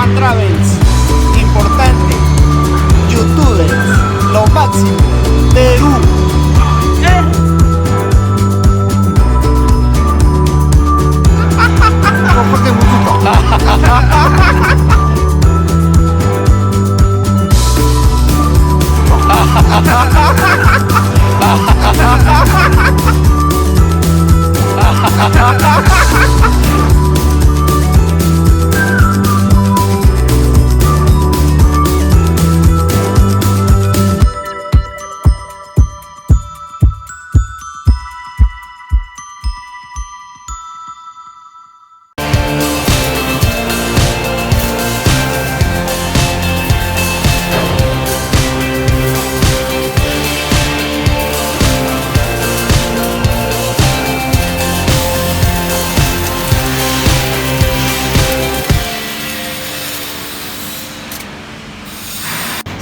Japan Travels. Importante. Youtubers. Lo máximo. Perú.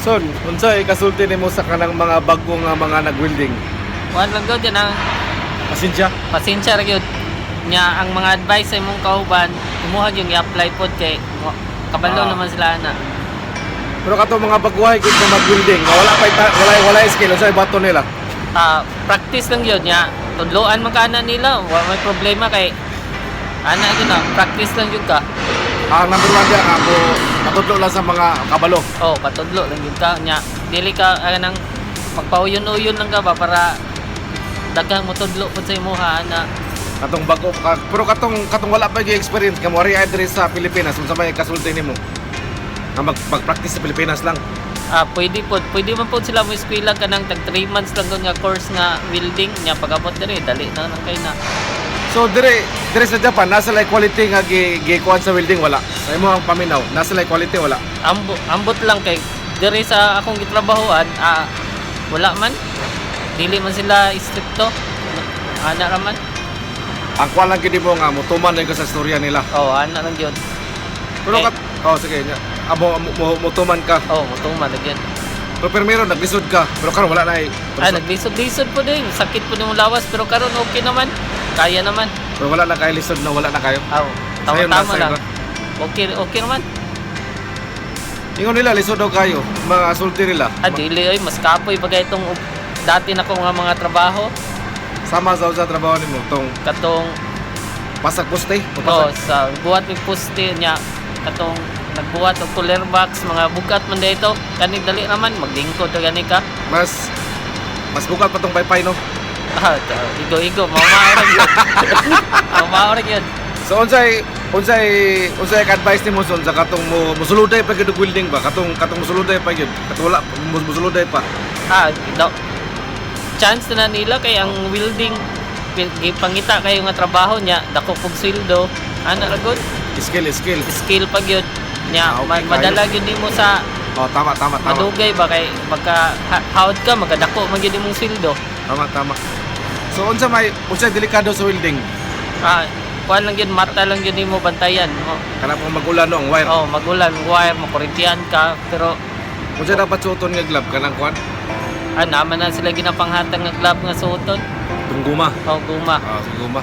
Son, unsay kasulti nimo sa kanang mga bago nga mga nag-welding? Kuan lang gyud yan ang Pasensya. Pasensya ra gyud. Nya ang mga advice sa imong kauban, kumuha yung i-apply pod kay kabalo naman sila ana. Pero katong mga baguhay gud nga mag-welding, nga wala pa wala wala skill, unsay bato nila? Ah, practice lang yun nya. Tudloan man ka ana nila, wa may problema kay ana gyud na, practice lang yun ka. Ang number one diya nga mo matudlo lang sa mga kabalo. Oh, patudlo lang yun ka nya. Dili ka anang magpauyon-uyon lang ka ba para daghang motudlo pud sa imuha ana. Katong bago ka, pero katong katong wala pa gyud experience kamo ari diri sa Pilipinas, unsa may kasulti nimo? Nga mag-practice sa Pilipinas lang. Ah, pwede pod. Pwede man pod sila mo eskwela kanang tag 3 months lang gud nga course nga welding nya pag-abot diri dali na lang kay na. So dire dire sa Japan nasa like quality nga gi gikuan sa welding wala. Sa imo ang paminaw, nasa like quality wala. Ambot lang kay diri sa akong gitrabahoan, wala man. Dili man sila stricto. Ana ra man. Ang kuan lang gyud mo nga mutuman lang ka sa istorya nila. Oh, ana lang gyud. Pero Eh. kat oh sige nya. Amo mo, mutuman ka. Oh, mutuman lang gyud. Pero primero naglisod ka, pero karon wala na eh. Pero, Naglisod-lisod po din. Sakit po nimong lawas pero karon okay naman. Kaya naman. Pero wala na kayo lisod na wala na kayo. Aw, Sayon na, tama-tama sayon lang. na. Okay, okay naman. Ingon nila lisod daw kayo, mga sulti nila. Ah, dili oy, mas kapoy bagay itong dati na ko nga mga trabaho Sama sa sa trabaho nimo tong katong pasag poste, oh, pasag. sa buhat mig poste niya katong nagbuhat og cooler box mga bugat man dito kani dali naman maglingkod ra gani ka. Mas mas bukat pa tong paypay no. Ah, igo-igo mamao ra gyud, mamao ra gyud. So unsay unsay unsay ka advice nimo son sa katong mo musuluday pa gyud og welding ba katong katong musuluday pa gyud katong wala musuluday pa? Ah, daw, chance na nila kay ang welding gipangita kayo nga trabaho niya dako pug sweldo ana ra gud. Skill, skill. Skill pa gyud niya. Ah, okay, Madala gyud nimo sa Oh, tama, tama, tama. Madugay ba kay magka hawd ka magkadako man gyud imong sweldo. Tama, tama. So unsa may unsay delikado sa welding? Ah, kuan lang yun, mata lang yun nimo bantayan mo. Kana pong magulan no ang wire. Oh, magulan wire, makurintihan ka, pero Unsa dapat suoton nga glove kanang kuan? Naman na sila ginapanghatag nga glove nga suoton. Tung guma. Oh, guma. Ah, sa guma.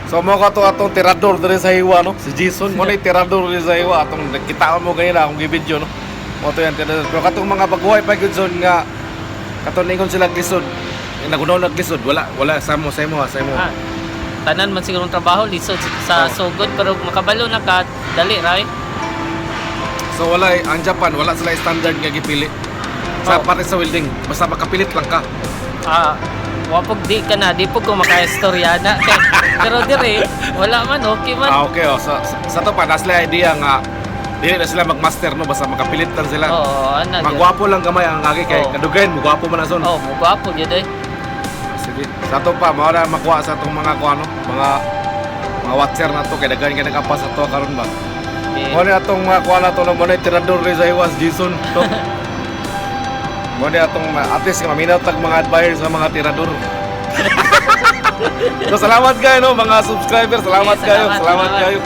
So mo ka to atong tirador diri sa hiwa no. Si Jason mo na tirador diri sa hiwa atong nakita mo ganina akong gi-video no. Mo to yan tirador. Pero katong mga baguhay pa gyud son nga katong ningon sila lisod. Eh, nagunaw naglisod wala wala sa mo sa imo ha, sa imo. Ah, tanan man siguro ang trabaho lisod sa Oh. sugod pero makabalo na ka dali ra eh. So wala eh, ang Japan wala sila standard nga gipili. Sa Oh. pati sa welding, basta makapilit lang ka. Ah, wapog di ka na, di po ko makaistorya na. Pero dire, wala man, okay man. Ah, okay oh. Sa to pa na sila idea nga dili na sila magmaster no basta makapilit lang sila. Oo, ana gyud. Magwapo lang gamay ang agi kay Oh. kadugayan mo gwapo man ang son. Oh, mo gwapo gyud eh. Sige. Sa ato pa, mao na makuha sa atong mga kuano, mga mga watcher na to kay daghan kay nagapas sa to karon ba. Okay. Mo ni atong mga kuha na to no mo na tirador ri sa iwas Jason to. Mo ni atong at least maminaw tag mga advisor sa mga tirador. So salamat kayo no mga subscriber, salamat Okay, kayo, salamat, salamat salamat. kayo.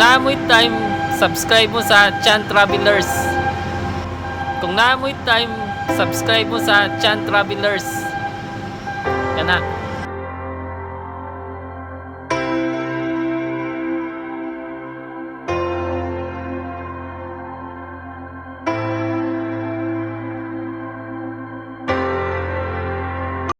Naa mo'y time, subscribe mo sa Chan Travelers. Kung naa mo'y time, subscribe mo sa Chan Travelers. Kana.